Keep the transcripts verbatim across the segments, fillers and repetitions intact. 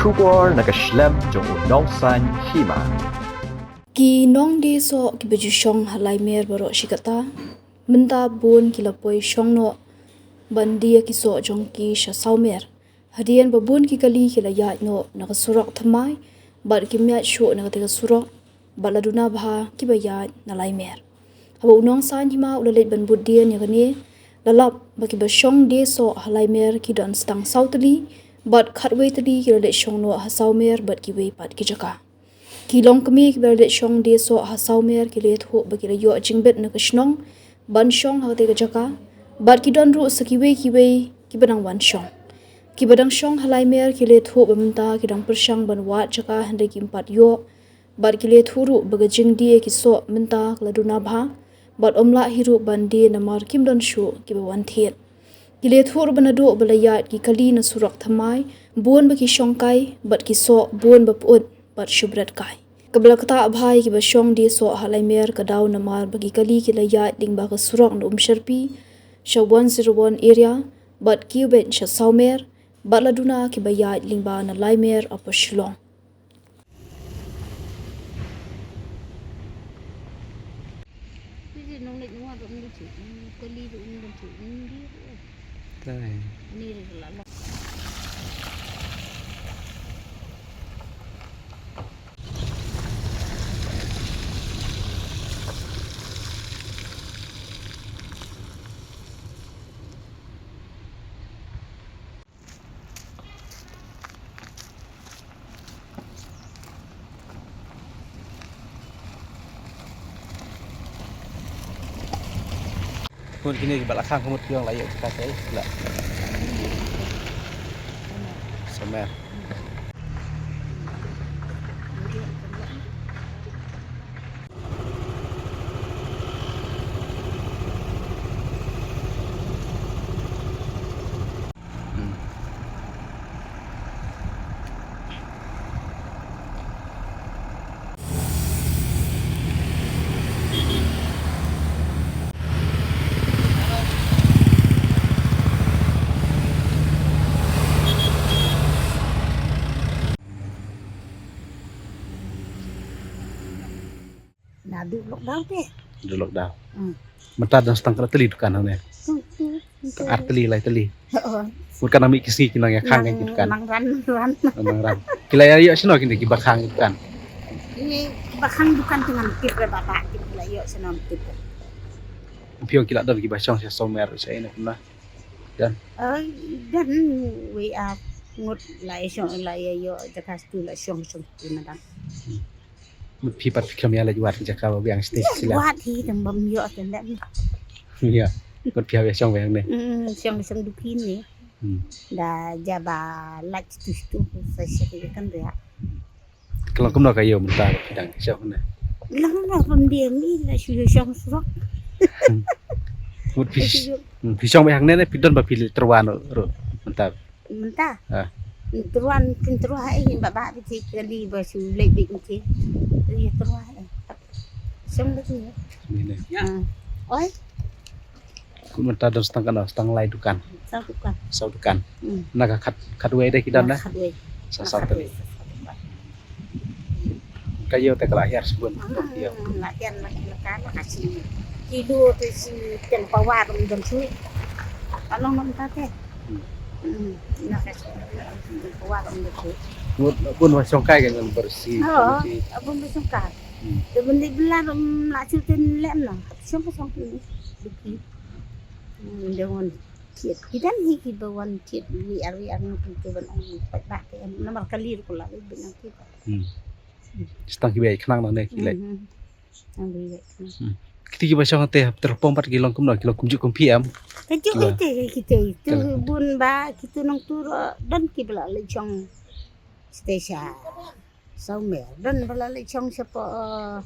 Khubor na ka shlem jong u Nongsaiñ Hima. Ki nongdie soh kiba ju shong ha Laimer baroh shi katta mynta bun ki la poi shong noh ban die ki soh jong ki sha Sawmer. Hadien ba bun ki kali ki la ïaid noh na ka surok thymmai bad ki miat shuh na kata ka surok bad la duna bha kiba ïaid na Laimer. Haba u Nongsaiñ Hima u la leit ban bud dien ïa kane, la lap ba kiba shong die soh ha Laimer ki don tang saw tylli bad khatwei tylli ki la leit shong noh ha Sawmer bad kiwei pat ki jaka. Ki longkmie kiba la leit shong die soh ha Sawmer ki la ïathuh ba ki la ïoh jingbit na ka shnong ban shong ha kata ka jaka bad ki don ruh sa kiwei kiwei kiba dang wan shong. Kiba dang shong ha Laimer ki la ïathuh ba mynta ki dang pyrshang ban wad jaka hynrei kim pat ïoh bad ki la ïathuh ruh ba ka jingdie ki soh mynta ka la duna bha bad ym lah hi ruh ban die namar kim don shuh kiba wan thied. Ki la ïathuh ruh ba naduh ba la ïaid ki kali na surok thymmai bun ba ki shong kai bad ki soh bun ba pyut bad shu bret kai. Kaba la ktah bha ïa kiba shong die soh ha Laimer ka daw namar ba ki kali ki la ïaid lyngba ka surok na Umsharpi sha one zero one area bad kiwbeit sha Sawmer bad la duna kiba ïaid lyngba na Laimer Upper Shillong. Ngut kine kiba la khang ka mut ki ong la ïoh jaka te la. Samer. Naduh lockdown te. Naduh lockdown. Hmm. Mynta don tang katno tylli dukan hangne? Tu, tu, tu. Ar tylli, lai tylli. Oh. Mut ka nang mih ki sngi ki nang ïa khang ki dukan. Nang ran, nang ran. Nang ran. Ki la ïa ïoh shano kine kiba khang dukan? Kiba khang dukan te ngan tip re baba, tip la ïoh shano tip. Phi ong ki la don kiba shong sha Sawmer sha ine kumno? Don. Ai, don wei ar ngut la ïa shong la ïa ïoh jaka stu la shong shong tu na dang. Mut phi pat phi khlem ïa leit wad jaka ba biang stage sila. Wad hi tang bym ïoh tang lem. Ïa. Mut phi hap ïa shong biang ne. Hmm, shong shong dukin ne. Hmm. Da jaba lait tu tu sa sa kan ria. Ka long kumno ka ïew mynta ba phi dang shong ne? Lang ba pyndiam i la shu shong surok. Hmm. Mut phi, hmm, phi shong biang ne ne phi don ba phi leit tyrwa ruh mynta. Mynta. Ah. Tyrwa, kin tyrwa eh, ba ba bi ti kali ba shu leit bit ti. Ri tyrwa eh. Sem da ti. Ni ne. Ah. Oi. Mynta don stang kana, stang lai dukan. Saw dukan. Saw dukan. Hmm. Na ka khat, khatwei de ki don na? Khatwei. Sa saw tali. Ka ïew te ka la hiar sbun. Ah, la hiar na ka, na ka si. Kilo te si ten power um don sui. Ka long mynta te. Hmm. Hmm, na ka shu, wa ka mut. Bun, bun wa shong kai ka ngan bersih. Oh, bun wa shong kai. Hmm. Te bun di belar, um, la shu ten lem na. Shong ka shong tu. Diki. Hmm, jangan. Kiet. Kidan hi ki ba wan kiet. Wi ar wi ar ngut tu ban ong. Pat ba ke. Namar kali ko la. Wi ban kiet. Hmm. Stang ki bai khnang na ne ki lai. Hmm. Hmm. Kiti kiba shong te hap terpom pat ki long kumno, ki long kumjuh kum P M. Kajuh kite kite tu bun ba kitu nong tu ro don kiba la leit shong station. Sawmer don ba la leit shong shapo, eh,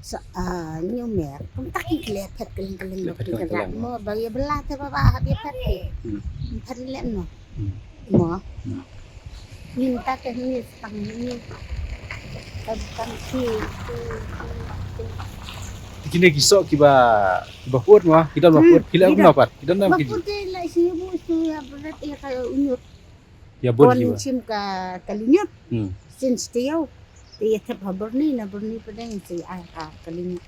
sa, ah, Newmer. Kumta ki kle phet keling keling. Kle phet keling keling. Mo ba ïa bela te ba ba hap ïa phet. Hmm. Phet lem no. Hmm. Mo. Hmm. Ngin ta te ngin stang ngin. Ka bukan si, si, si, si. Kine ki soh kiba, kiba put mo, ki don ba put, ki la, hmm, ki don. Ba put te la si bu si ya berat ya ka unyut. Ïa bun. Bun ki ba shim ka kali ñiut. Hmm. Sien sha taïew. Te ïa thep ha byrni, na byrni pdeng sha ïa ai ka kali ñiut.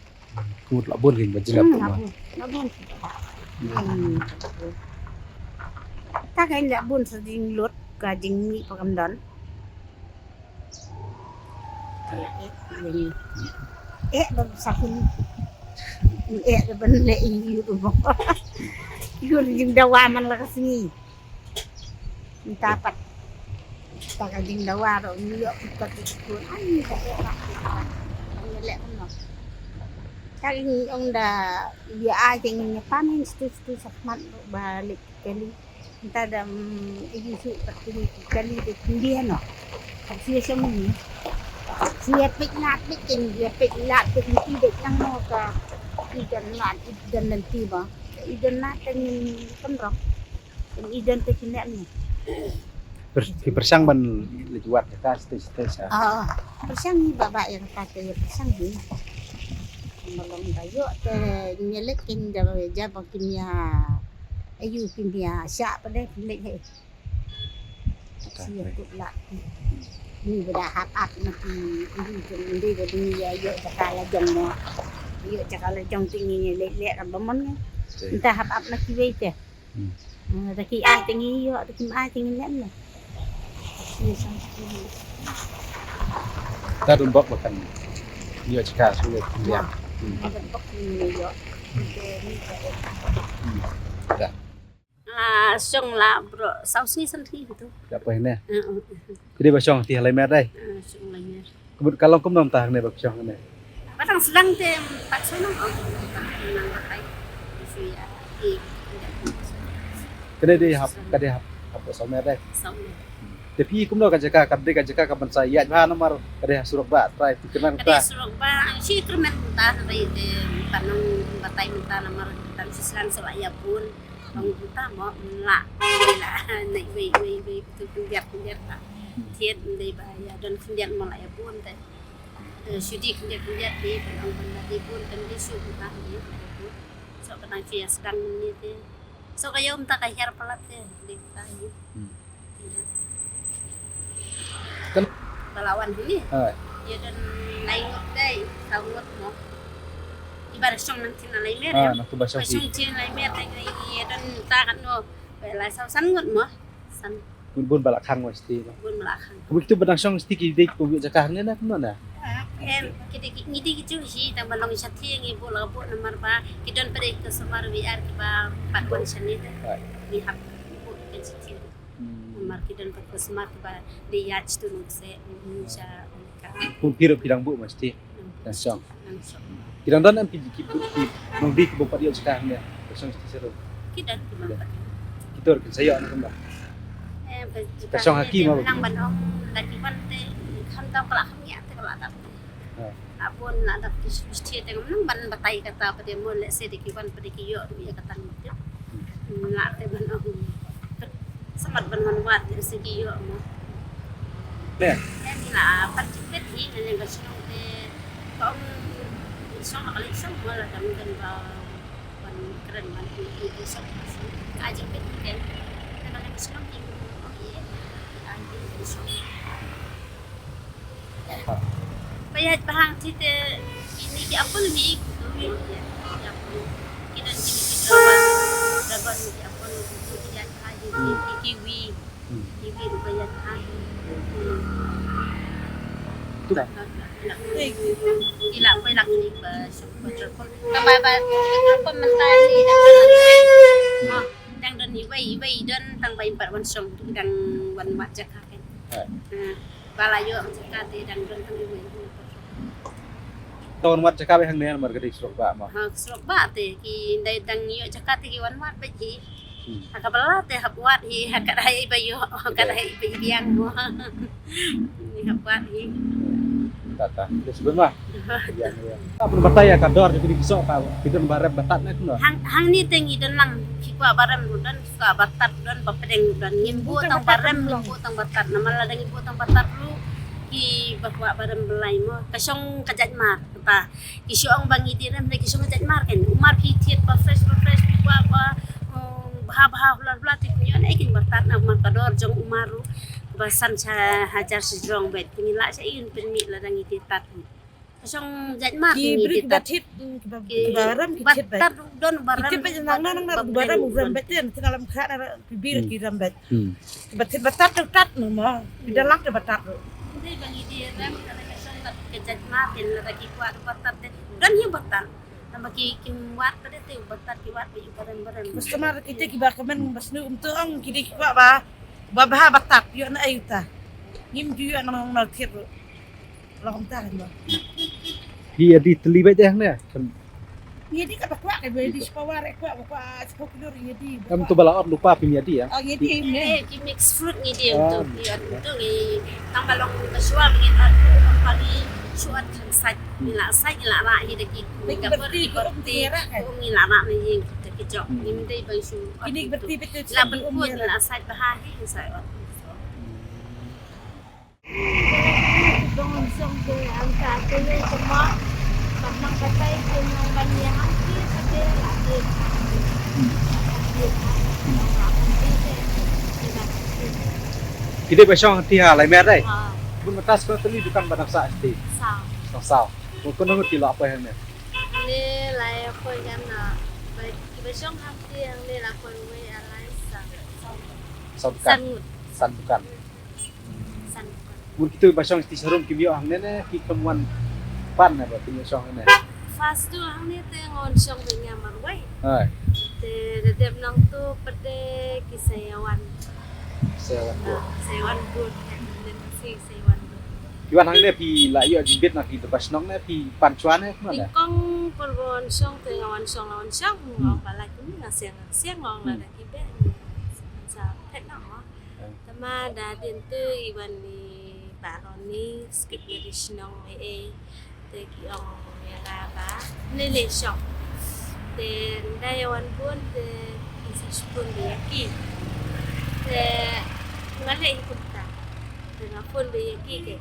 Kumut la bun ki ba jingap. Hmm, ma. La bun, la bun. Hmm. Ta ka la bun sa jinglut ka jingmih pa kam don. Eh, ban sa kun. Eh, ban leh ïa u mo. Ïa u jingdawa man la ka sngi. Mynta pat. Ta ka jingdawa ruh ngi ïoh pat ka jingkun. Ai, ka eh, ka eh. Ngi leh kumno. Ta ngi ong da ïa ai jingïapan ngi stu stu sa khmat ruh ba leh kali. Nta da, mm, ïa ki shu ka kali, kali de khyndiat noh. Ka shu shu mun. Shu ïa peit lad peit ken, ïa peit lad peit ni, i dei nang noh ka, i don lad, i don lynti ba. I don lad te ngin pynrok. I don te ki nek ni. Per-, ki pyrshang ban leit wad ka stage, stage, ah. Ah, pyrshang ni ba, ba ïa ka te pyrshang ni. Malong ba ïoh te ngi leit ken da ja ba kim ïa. Ayu kim ïa shah pat de kim leit he. Ka, shu ïa kut lad. Ni ba da hap ap na ki, ïa ki ïa ki ïa ïoh jaka la jong mo. Ïoh jaka la jong te ngi leh leh ra ba mon ngi. Nta hap ap na kiwei te. Hmm. Ah, da ki ai te ngi ïoh, da kim ai te ngi leh leh. Shu ïa shang shu. Ta don bok ba kan ïoh jaka shu leh leh. Hmm. Don bok ngi ïoh. Te ni ka. Hmm. Ta. Ah, shong la bro, saw sngi san sngi gitu. Ïa poi ne. Heeh. Ki dei ba shong ti ha Laimer dei. Ah, shong Laimer. Kumut ka long kumno mynta hangne ba shong hangne. Ba tang sdang te pat shong nang, oh, nang batai. Shu ïa. Kane dei hap, ka dei hap, hap saw mer dei. Saw mer. Te phi kumno ka jaka, ka dei ka jaka ka ban sa ïaid bha namar ka dei ha surok ba trai phi kyrmen. Ka dei surok ba, shi kyrmen mynta hynrei te ban nang batai mynta namar tang shu sdang sa la ïa bun. Ong uta mo, mm, la, la, nei wei, wei, wei, tu khyndiat, khyndiat ta. Hmm. Thied, ndei ba ïa don khyndiat mo la ïa bun te. Eh, shu dei khyndiat, khyndiat te, ban ong ban la dei bun, kan dei shu uta, dei la ïa bun. So ka tang shu ïa sdang ni te. So ka ïa um ta ka hiar palat te, dei uta ïa. Hmm. Kan ba la wan hi. Ha. Ïa don lai ngut dei, saw ngut mo. Iba da shong nangtei na Laimer. Ha, ïa. Nangtei ba shong. Ba shong tei Laimer dei, ïa don ta kan no. Ba lai saw san ngut mo. San. Bun bun ba la khang wa siti mo. Bun ba la khang. Kumno kitu ba dang shong siti ki dei ki ïoh jaka hangne na kumno na? Em, ki dei ki, ngi dei ki ju hi, tang ba long sha ti ngi buh la buh namar ba ki don pdei ka samar wi ar kiba pat wan shane te. Ha. Ngi hap buh ken siti. Hmm. Namar ki don pat ka smart ba dei ïa chitu nong se, nong sha ka. Kum phi ruh phi dang buh masti. Hmm. Dang shong. Dang shong. Ki dang don em ki, ki, ki, nong dei ki bym pat ïoh jaka hangne. Dang shong chitu sha ruh. Ki don ki bym pat. Ki don ki sa ïoh na kumba. Eh, ka shong ha ki ma ba. Nang ban ong da ki wan te kham tau ka la kham ïa te ka la dap. Ha. La bun la dap ki shu shu te ngam nang ban batai kata pat de mo lehse de ki wan pat de ki ïoh ruh ïa kata ngam tip. Hmm, la te ban ong. Smat ban wan wad lehse ki ïoh mo. Ne. Em la pat jingpet hi ne ne ka shnong te ka ong shong la ka leit shong mo la dang don ba ban kren ban i i shong. Ka jingpet hi te. Ne ka leit shong ki ong i i shong. Ba ïaid bha hangtei te kine ki apple hi, ki apple. Ki don kine ki dragon, dragon ki apple, ki ïaid bha hi, ki kiwi. Kiwi ruh ba ïaid bha hi. Ki la poi la kine ba shong ba dragon. Ka ba ba dragon mynta hi dang don iwei, iwei don tang ba im pat wan shong, dang wan wad jaka kan. Ba la ïoh jaka te dang don tang iwei. Don wad jaka ba hangne namar ka dei surok ba mo. Ha, surok ba te ki dei dang ïoh jaka te ki wan wad ba hi. Hmm. Ha ka ba la te hap wad hi, ha ka dei ba ïoh, ha ka dei ba biang mo. Ni hap wad hi. Ta ta. Dei sbun ba. Biang, biang. Apa batai ïa ka dor jong ki soh ka, ki don ba rem ba tad ne kumno. Hang, hangne te ngi don lang ki kwah ba rem don. Ka ba tad don ba pdeng don ngim buh tang ba rem ngim buh tang ba tad namar lada ngim buh tang ba tad ruh ki ba kwah ba rem blei mo ka shong ka jait mar kata ki shong ba ngi dei rem ki shong ka jait mar kan umar ki thied ba fresh ba fresh ki kwah ba um, Bha bha hula hula te kin ïoh ne kin batat na mar ka dor jong u mar ruh. Ba san sha hajar sha jrong bad kin lah sha in pynmih lada ngi te tat. Shong jait mar ki ngi briew te ki tat. Batit, ki ba, ki ba ram ki tit bait. Batat ruh don ba ram. Ki tit bait nang nang nang ba ba ram ram bait ten, tang alam kha na pi bir ki ram bait. Hmm. Ki batit batat tu tat nu ma. Ki dalang te batat tu. Ndei ba ngi di ram ka na ka shong tat ka jait mar ten lada ki kwah batat te. Don hi batat. Tang ba ki kim wad pat te batat ki wad ba ïu baran baran. Customer kita ki ba kamen ba snu um tu ong ki dei ki kwah ba ba bha batat ïoh na ai uta. Ngim ju ïoh na nang na thir. Long kumta kan ba. Phi ïa di tylli beit hangne. Ngi ïa di kaba kwah ka ba ïa di shiphew wah re kwah ba kwah shiphew kilo ngi ïa di. Em tu ba la ot lypa phi ïa di ïa. Oh, ngi ïa di ne. Eh, ki mix fruit ngi di. Ah, untuk ïa untuk ngi tang ba long ka shuwa ngi ot tu ba ngi shu ot kan sait. Ngi la sait ngi la rah ïa da ki. Ngi ka ber ki ber ti ngi la rah na ïing kita ki jok. Ngi mendai ba shu ot. Kini berti betul. La ben kut ngi la sait ba ha hi sait ot. Ki dei ba shong hangti ha Laimer dei. Ha. Bun mynta sa kawei tylli dukan ba dang sah hangti. Saw. Dang saw. Bun kano ngut ki la poi hangne. Hangne la poi kan na. Ba ki ba shong hangti hangne la poi wei alai sa. Saw dukan. San ngut. San dukan. San. Mun kitu ba shong ti sharum kim ïoh hangne ne ki kam wan pan ne ba kim ïoh shong hangne. First tu hangne te ngan shong ba nga marwei. Hai. Te da dep nang tu pede ki sa ïa wan. Sa ïa wan bun. Ah, sa ïa wan bun. Te si sa ïa wan bun. Ki wan hangne phi la ïoh jingbit na phi da ba shnong ne phi pan chwa ne kumno ne? Nyngkong por ba wan shong te nga wan shong la wan shong. Hmm. Nga ba la kim nga siang nga siang nga ong la da ki be. Sa phet na nga. Te ma da dien te i wan i ba ron ni skip na di shnong e e te ki ong ïa nga ba ne le shong te nda ïa wan bun te ki sa shpun di ïa ki te nga le i kumta te nga pun di ïa ki ke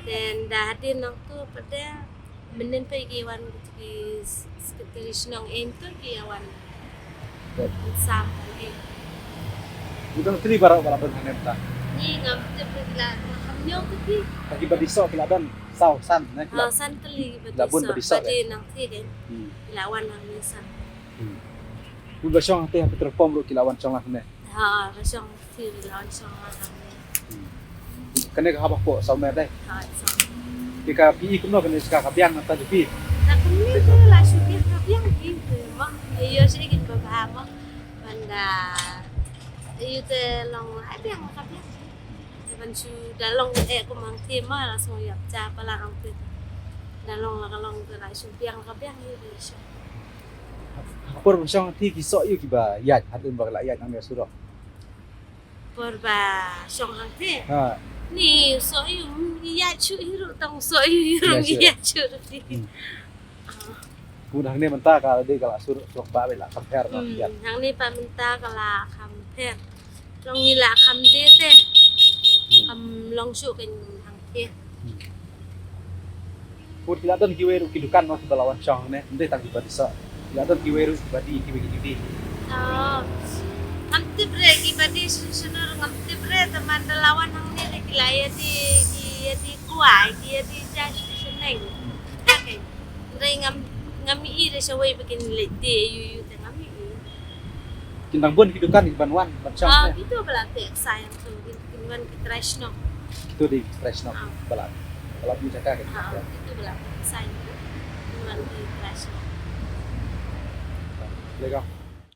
te nda hadien nang tu pede. Mynnin phi ki wan ki secretary shnong em tu ki wan. Yep. Sam kan em. Udah tri baroh baroh ban hanem ta. Ni ngam tip la ngam nyong tu ki. Bagi badi so ki la don saw san ne ki la. Ah, san tylli badi so. La bun badi so. Badi nang ti dei. Hmm. Ki la wan nang ni san. Hmm. Bun ba shong te ha petrol pump ruh ki la wan shong la ne. Ha, ba shong. Phi la wan shong la hangne. Hmm. Kane ka hap hapoh Sawmer dei. Ha, Sawmer. Te ka phi i kumno kane ka, ka biang nangta jong phi. Na kumne te la shu biang ka biang phi te ma. Ïa ïoh shi kin ba bha ma. Ban da ïa te long la biang ka biang. Te ban shu da long eh kum hangte ma la shu ïap ja pa la hangte. Da long la ka long te la shu biang ka biang ïa te shu. Por ba shong hangte ki soh ïa kiba ïaid, hadien ba la ïaid nang ïa surok. Por ba shong hangte. Ha. Ni soh ïa um ïaid shu hi ruh tang soh ïa um ïaid shu ruh. Hmm. Ah. Bun hangne mynta ka dei ka la sur sur ba la compare ma. Hmm, ïaid. Hangne pa mynta ka la compare. Long ngi la kham de te. Hmm. Kham long shu kan hangte. Hmm. Put ki la don kiwei ruh ki dukan no kiba la wan shong ne, ym dei tang kiba di soh. Ki la don kiwei ruh kiba di kiwei ki di. Oh. Ngam tip re kiba di shu shu no ngam tip re te man da la wan hangne ne ki la ïa di ki ïa di kwai ki ïa di ja shu shu neng. Okay. Re ngam ngam i re shawei ba kin leit de yu yu te ngam i. Kin dang bun ki dukan ki ban wan ban shong. Ah, ne. Kitu ba la te exciting tu kin wan ki trai shnong. Kitu dei ki trai shnong. Ah. Ba la ba la bun jaka ki. Ah, kitu ba la exciting tu kin wan ki trai shnong. Lega.